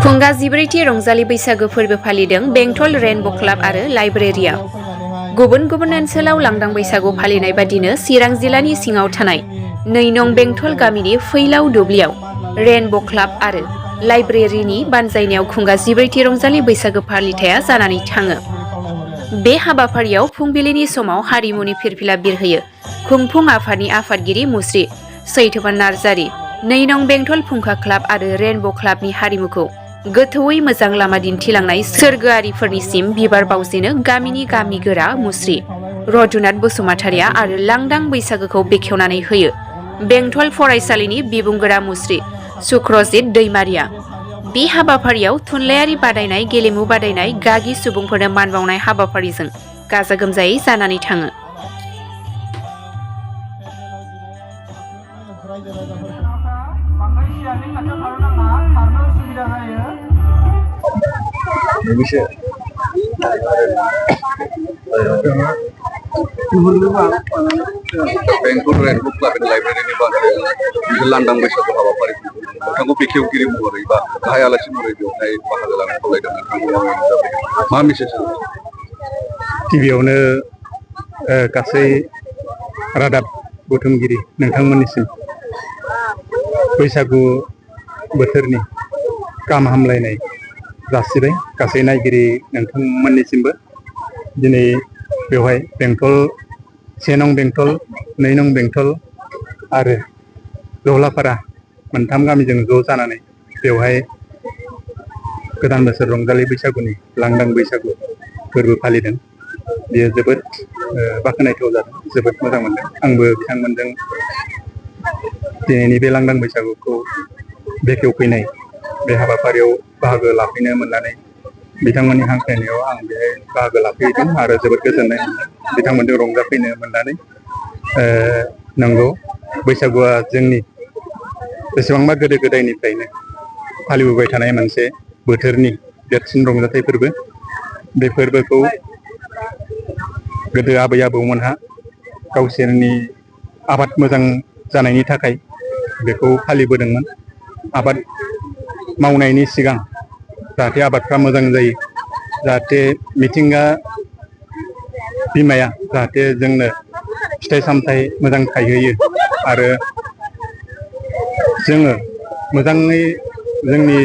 खुंगा 14थि रंजालि बैसागो फोरबो फालिदों बेंटल रेनबो क्लाब आरो लाइब्रेरिया। गुबुन गुबुन ओनसोलाव लांदां बैसागु फालिनाय बादिनो चिरां जिल्लानि सिङाव थानाय 2 नं बेंटल गामिनि फैलाव दुब्लियाव रेनबो क्लाब आरो लाइब्रेरिनि बानजायनायाव खुंगा 14थि रंजालि बैसागो फालिथाया जानानै थाङो। बे हाबाफारियाव फुंबिलिनि समाव हारिमुनि फिरफिला बिरहोयो खुंफुं आफादनि आफादगिरि मुस्रि सैथोबा नार्जारि। 2 नं बेंटल फुंखा क्लाब आरो रेनबो क्लाबनि हारिमुखौ गोथौयै मोजां लामा दिन्थिलांनाय सोरगोआरिफोरनिसिम बिबार बावजेनो गामिनि गामिगोरा मुस्रि रजुनाथ बसुमतारिया आरो लांदां बैसागोखौ बेखेवनानै होयो बेंटल फरायसालिनि बिबुंगोरा मुस्रि सुक्रजित दैमारिया। बे हाबाफारियाव थुनलाइयारि बादायनाय, गेलेमु बादायनाय, गागि सुबुंफोरनो मान बावनाय हाबाफारिजों गाजा गोमजायै जानानै थाङो। बेंटल रेनबो क्लाब एन्ड लाइब्रेरिनि बानायनाय लांदां बैसागु हाबाफारि नोंथांखौ बेखेवगिरि महरै बा गाहाय आलासि महरै बेवहाय बाहागो लानो खावलायदों। नोंथांखौ मा मेसेज गिबियावनो गासै रादाब बुथुमगिरि नोंथांमोननिसिम बैसागु बोथोरनि गाहाम हामलायनाय जासिबाय। गासै नायगिरि नोंथांमोननिसिमबो दिनै बेवहाय बेंटल 1 नं बेंटल, 2 नं बेंटल आरो दहलापारा मोनथाम गामिजों ज' जानानै बेवहाय गोदान बोसोर रंजालि बैसागुनि लांदां बैसागु फोरबो फालिदों। बेयो जोबोद बाख्नायथाव जादों, जोबोद मोजां मोनदों। आंबो बिथांमोनजों दिनैनि बे लांदां बैसागुखौ बेखेवफैनाय बे हाबाफारियाव बाहागो लाफैनो मोननानै बिथांमोननि हांख्रायनायाव आं बेहाय बाहागो लाफैदों आरो जोबोद गोजोननाय मोनदों बिथांमोनजों रंजाफैनो मोननानै। नंगौ, बैसागुआ जोंनि बेसेबांबा गोदो गोदायनिफ्रायनो फालिबोबाय थानाय मोनसे बोथोरनि देरसिन रंजाथाइ फोरबो। बे फोरबोखौ गोदो आबै आबौमोनहा गावसोरनि आबाद मोजां जानायनि थाखाय बेखौ फालिबोदोंमोन। आबाद मावनायनि सिगां जाहाथे आबादफ्रा मोजां जायो, जाहाथे मिथिंगा बिमाया जाहाथे जोंनो फिथाइ सामथाइ मोजां थायहोयो आरो जोङो मोजाङै जोंनि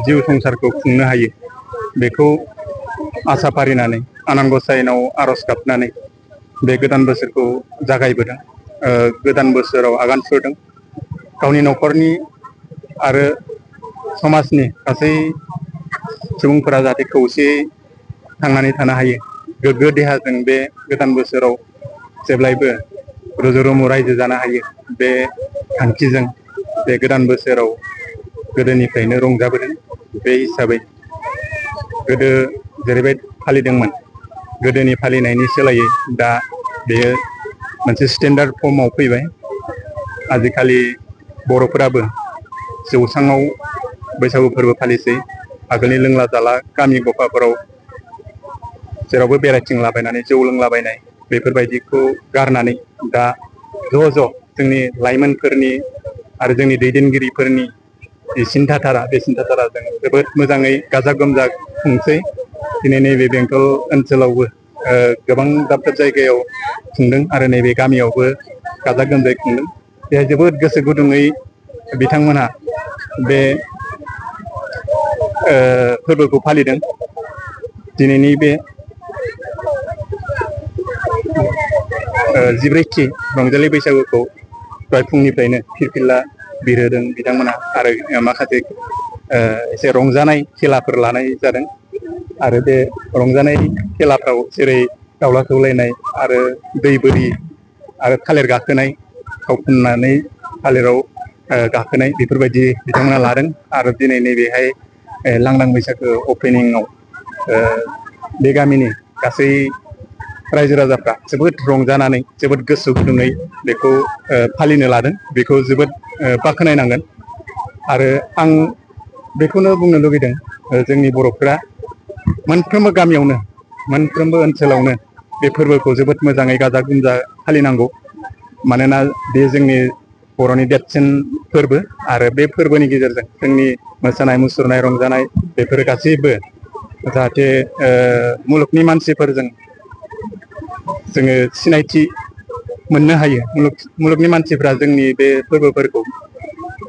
जिउ संसारखौ खुंनो हायो, बेखौ आसा फारिनानै आनान गसाइनाव आर'ज गाबनानै बे गोदान बोसोरखौ जागायबोदों। गोदान बोसोराव आगान सुरदों। गावनि न'खरनि आरो समाजनि गासै सुबुंफोरा जाहाथे खौसेयै थांनानै थानो हायो, गोग्गो देहाजों बे गोदान बोसोराव जेब्लायबो रुजु रुमु रायजो जानो हायो, बे थांखिजों बे गोदान बोसोराव गोदोनिफ्रायनो रंजाबोदों। बे हिसाबै गोदो जेरैबायदि फालिदोंमोन, गोदोनि फालिनायनि सोलायै दा बेयो मोनसे स्टेन्डार्ड फर्माव फैबाय। आजिखालि बर'फोराबो जौसाङाव बैसागु फोरबो फालिसै। आगोलनि लोंला जाला गामि गफाफोराव जेरावबो बेरायथिंलाबायनानै जौ लोंलाबायनाय बेफोरबायदिखौ गारनानै दा ज' ज' जोंनि लाइमोनफोरनि आरो जोंनि दैदेनगिरिफोरनि जि सिन्थाधारा, बे सिन्थाधाराजों जोबोद मोजाङै गाजा गोमजा खुंसै। दिनै नैबे बेंटल ओनसोलावबो गोबां दाब दाब जायगायाव खुंदों आरो नैबे गामियावबो गाजा गोमजायै खुंदों। बेहाय जोबोद गोसो गुदुङै बिथांमोनहा बे फोरबोखौ फालिदों। दिनैनि बे 14थि रंजालि बैसागुखौ दहाय फुंनिफ्रायनो फिरफिला बिरहोदों बिथांमोना आरो माखासे एसे रंजानाय खेलाफोर लानाय जादों। आरो बे रंजानाय खेलाफ्राव जेरै दावला सौलायनाय आरो दै बोरि आरो थालिर गाखोनाय, थाव फुननानै थालिराव गाखोनाय बेफोरबायदि बिथांमोना लादों। आरो दिनै नैबेहाय लांदां बैसागो अपेनिंआव बे गामिनि गासै रायजो राजाफ्रा जोबोद रंजानानै जोबोद गोसो गुदुङै बेखौ फालिनो लादों। बेखौ जोबोद बाख्नायनांगोन। आरो आं बेखौनो बुंनो लुगैदों, जोंनि बर'फोरा मोनफ्रोमबो गामियावनो मोनफ्रोमबो ओनसोलावनो बे फोरबोखौ जोबोद मोजाङै गाजा गोमजा फालिनांगौ। मानोना बे जोंनि बर'नि देरसिन फोरबो आरो बे फोरबोनि गेजेरजों जोंनि मोसानाय मुसुरनाय रंजानाय बेफोर गासैबो जाहाथे मुलुगनि मानसिफोरजों जोङो सिनायथि मोननो हायो। मुलुगनि मानसिफ्रा जोंनि बे फोरबोफोरखौ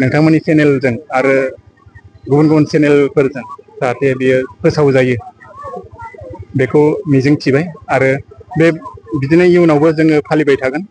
नोंथांमोननि चेनेलजों आरो गुबुन गुबुन चेनेलफोरजों जाहाथे बियो फोसावजायो बेखौ मिजिंथिबाय आरो बे बिदिनो इयुनावबो जोङो फालिबाय थागोन।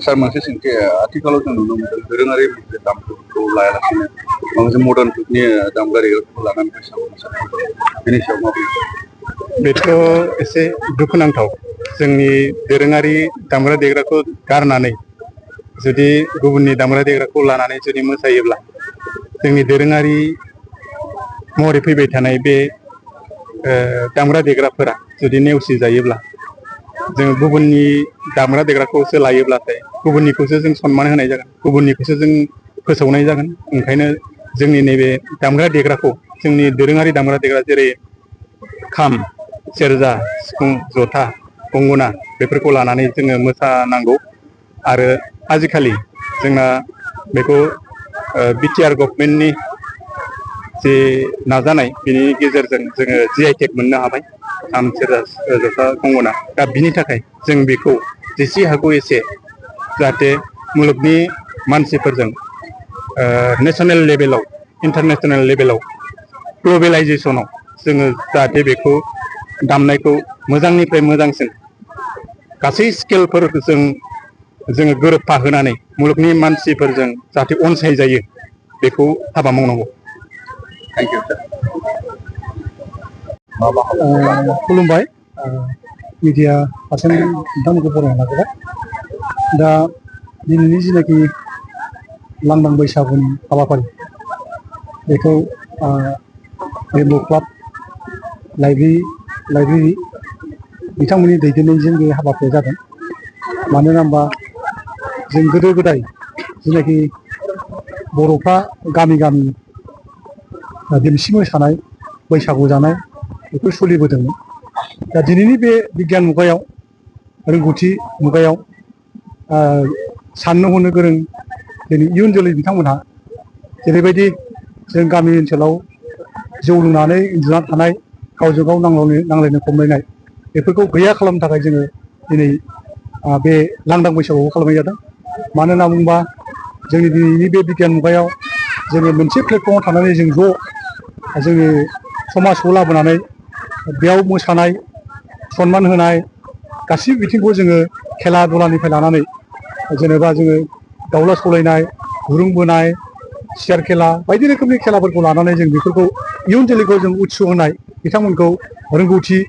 सार मोनसे सोंथि आथिखालाव जों नुनो मोनदों दोरोङारि माखासे दामजुफोरखौ लायालासिनो माखासे मडार्न जुगनि दामग्रा देग्राफोरखौ लानानै बैसागु मोसानाय बेनि सायाव माबायदि? बेथ' एसे दुखुनांथाव। जोंनि दोरोङारि दामग्रा देग्राखौ गारनानै जुदि गुबुननि दामग्रा देग्राखौ लानानै जुदि मोसायोब्ला जोंनि दोरोङारि महरै फैबाय थानाय बे दामग्रा देग्राफोरा जुदि नेवसि जायोब्ला जों गुबुननि दामग्रा देग्राखौसो लायोब्लाथाय गुबुननिखौसो जों सनमान होनाय जागोन, गुबुननिखौसो जों फोसावनाय जागोन। ओंखायनो जोंनि नैबे दामग्रा देग्राखौ जोंनि दोरोङारि दामग्रा देग्रा जेरै खाम, सेरजा, सिफुं, जथा, गंगोना बेफोरखौ लानानै जोङो मोसानांगौ। आरो आजिखालि जोंना बेखौ बिटिआर गभर्नमेन्टनि जे नाजानाय बिनि गेजेरजों जोङो GI टेग मोननो हाबाय खाम, सेरजा, जथा, गंगोना। दा बिनि थाखाय जों बेखौ जेसे हागौ एसे जाहाथे मुलुगनि मानसिफोरजों नेसनेल लेभेलाव इन्टारनेसनेल लेभेलाव ग्लबेलाइजेसनाव जोङो जाहाथे बेखौ दामनायखौ मोजांनिफ्राय मोजांसिन गासै स्केलफोरजों जोङो गोरोबफाहोनानै मुलुगनि मानसिफोरजों जाहाथे अनसायजायो बेखौ हाबा मावनांगौ। थेंक इउ सार। खुलुमबाय मिडिया पार्सन नोंथांमोनखौ बरायनो नागिरबाय। दा दिनैनि जिनाखि लांदां बैसागुनि हाबाफारि बेखौ रेनब' क्लाब लाइब्रेरि बिथांमोननि दैदेननायजों बे हाबाफारिया जादों। मानो होनबा जों गोदो गोदाय जिनाखि बर'फ्रा गामि गामि देमसि मोसानाय बैसागु जानाय बेफोर सोलिबोदोंमोन। दा दिनैनि बे बिगियान मुगायाव रोंगौथि मुगायाव साननो हनो गोरों दिनै इयुन जोलै बिथांमोनहा जेरैबायदि जों गामि ओनसोलाव जौ लोंनानै उन्दुना थानाय गावजों गाव नांलायनो खमलायनाय बेफोरखौ गैया खालामनो थाखाय जोङो दिनै बे लांदां बैसागुखौ खालामनाय जादों। मानो होनना बुङोबा जोंनि दिनैनि बे बिगियान मुगायाव जोङो मोनसे प्लेटफर्माव थानानै जों ज' जोंनि समाजखौ लाबोनानै बेयाव मोसानाय सनमान होनाय गासिबो बिथिंखौ जोङो खेला दुलानिफ्राय लानानै जेनेबा जोङो दाउला सौलायनाय, दुरुं बोनाय, सियार खेला बायदि रोखोमनि खेलाफोरखौ लानानै जों बेफोरखौ इयुन जोलैखौ जों उत्स होनाय, बिथांमोनखौ रोंगौथि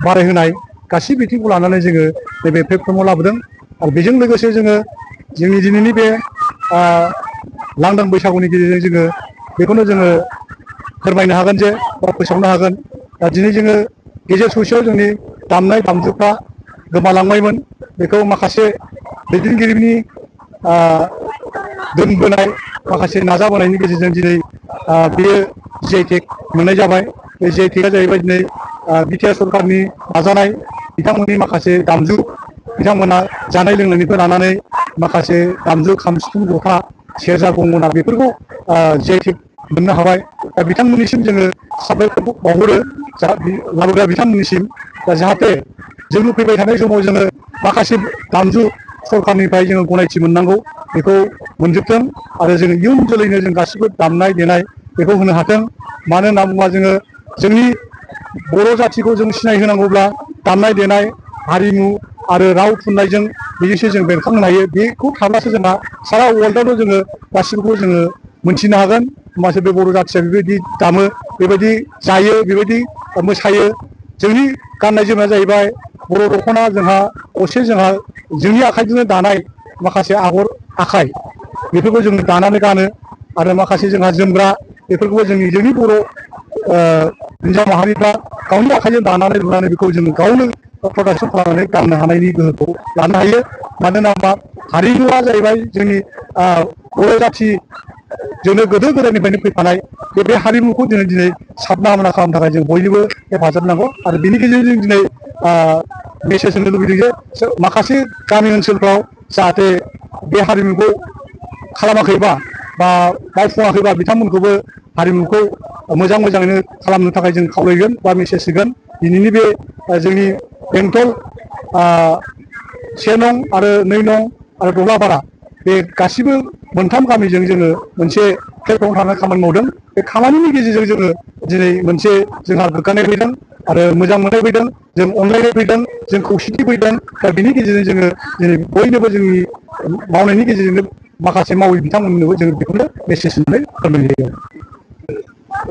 बारायहोनाय गासै बिथिंखौ लानानै जोङो नैबे प्लेटफर्माव लाबोदों। आरो बेजों लोगोसे जोङो जोंनि दिनैनि बे लांदां बैसागुनि गेजेरजों जोङो बेखौनो जोङो फोरमायनो हागोन जे बा फोसावनो हागोन। दा दिनै जोङो गेजेर ससेयाव जोंनि दामनाय दामजुफ्रा गोमालांबायमोन। बेखौ माखासे दैदेनगिरिनि दोनबोनाय माखासे नाजाबोनायनि गेजेरजों दिनै बेयो GI टेग मोननाय जाबाय। बे GI टेगआ जाहैबाय दिनै बिटिआर सरकारनि नाजानाय, बिथांमोननि माखासे दामजु बिथांमोना जानाय लोंनायनिफ्राय लानानै माखासे दामजु खाम, सिफुं, जथा, सेरजा, गंगोना बेफोरखौ GI टेग मोननो हाबाय। दा बिथांमोननिसिम जोङो साबायखर बावहरो लाबोग्रा बिथांमोननिसिम। दा जाहाथे जोंनो फैबाय थानाय समाव जोङो माखासे दामजु सरकारनिफ्राय जोङो गनायथि मोननांगौ बेखौ मोनजोबथों आरो जोङो इयुन जोलैनो जों गासिबो दामनाय देनाय बेखौ होनो हाथों। मानो होनना बुङोबा जोङो जोंनि बर' जाथिखौ जों सिनायहोनांगौब्ला दामनाय देनाय हारिमु आरो राव थुनलाइजों बेजोंसो जों बेरखांनो हायो। बेखौ थाब्लासो जोंहा सारा वर्ल्डआवनो जोङो गासिबो जोङो मोनथिनो हागोन। होमबासो बे बर' जाथिया बेबायदि दामो, बेबायदि जायो, बेबायदि मोसायो। जोंनि गाननाय जोमनाया जाहैबाय बर' दख'ना, जोंहा असे जोंहा जोंनि आखाइजोंनो दानाय माखासे आगर आखाइ बेफोरखौ जों दानानै गानो। आरो माखासे जोंहा जोमग्रा बेफोरखौबो जोंनि बर' हिन्जाव माहारिफ्रा गावनि आखाइजों दानानै लुनानै बेखौ जों गावनो प्रडाक्सन खालामनानै गाननो हानायनि गोहोखौ लानो हायो। मानो होनोबा हारिमुवा जाहैबाय जोंनि बर' जाथिजोंनो गोदो गोदायनिफ्रायनो फैफानाय बे हारिमुखौ जोङो दिनै साबना हामना खालामनो थाखाय जों बयनिबो हेफाजाब नांगौ। आरो बिनि गेजेरजों दिनै मेसेज होनो लुबैदों जे माखासे गामि ओनसोलफ्राव जाहाथे बे हारिमुखौ खालामाखैबा बा मावफुङाखैबा बिथांमोनखौबो हारिमुखौ मोजाङैनो खालामनो थाखाय जों खावलायगोन बा मेसेज होगोन। दिनैनि बे जोंनि बेंटल 1 नं आरो 2 नं आरो दग्लापारा बे गासिबो मोनथाम गामिजों जोङो मोनसे प्लेटफर्म थानानै खामानि मावदों। बे खामानिनि गेजेरजों जोङो दिनै मोनसे जोंहा गोग्गानाय फैदों आरो मोजां मोननाय फैदों, जों अनलायनाय फैदों, जों खौसेथि फैदों। दा बिनि गेजेरजों जोङो दिनै बयनोबो जोंनि मावनायनि गेजेरजोंनो माखासे मावै बिथांमोननोबो जों बेखौनो मेसेज होनानै फोरमायनाय जायो।